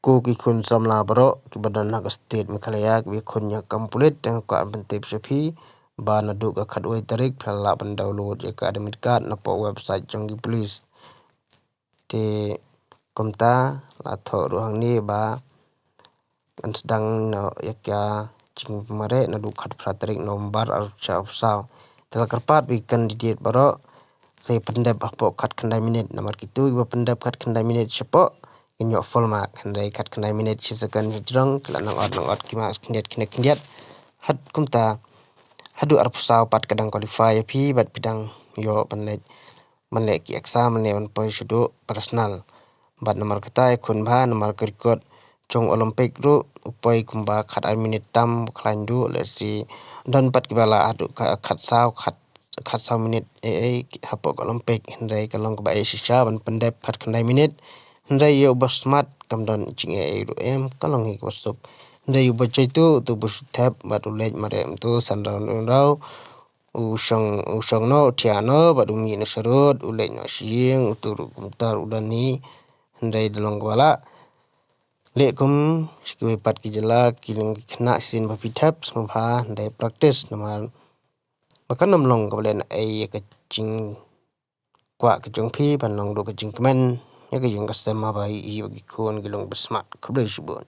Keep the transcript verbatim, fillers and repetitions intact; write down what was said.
ko ki khun samla baroh kiba don ha ka state Meghalaya kiba khun ïa ka kam pulit, te nga kwah ban pyntip sha phi ba naduh ka khatwei tarik phi lah ban download ïa ka admit card napoh website jong ki police. Te kumta la thoh ruh hangne ba ngan sdang noh ïa ka jingmareh naduh khatphra tarik November arphew saw. Te la kyrpad ba ki candidate baroh sa pyndep hapoh khatkhyndai minit, namar kito kiba pyndep khatkhyndai minit shapoh kin ïoh full mark, hynrei khatkhyndai minit shi second shajrong ki la nang ot nang ot ki mark khyndiat khyndiat khyndiat. Hat kumta haduh arphew saw pat ka dang qualify ïa phi bad phi dang ïoh ban leit ban leh ki exam ne ban poi sha duh personal. Bad namar kata ïakhun bha namar ka record jong Olympic ruh u poi kumba khatar minit tam ba khlaiñ duh, lehse don pat kiba lah haduh ka khatsaw khat khatsaw minit ei ei hapoh ka Olympic, hynrei ka long kaba eh shisha ban pyndep khatkhyndai minit. Hynrei ïa uba smat kam don jingeh ei ruh em, ka long hi kaba suk. Hynrei uba jaitu utu ba shu thep bad u leit mareh mynta san round, round u shong u shong noh u thiah noh bad u mih noh sharud, u leit noh sha ïing, utu ruh kumta ruh u don hi. Hynrei da long kaba lah leh kum sha kiwei pat ki jylla, ki long ki khynnah shisien ba phi thep sngewbha hynrei practice, namar ba kan ym long kaba leh na ei ïa ka jingkwah ka jong phi ban long ruh ka jingkmen ïa ka ïing ka sem haba ïohi ba ki khun ki long ba smat. Khublei shibun.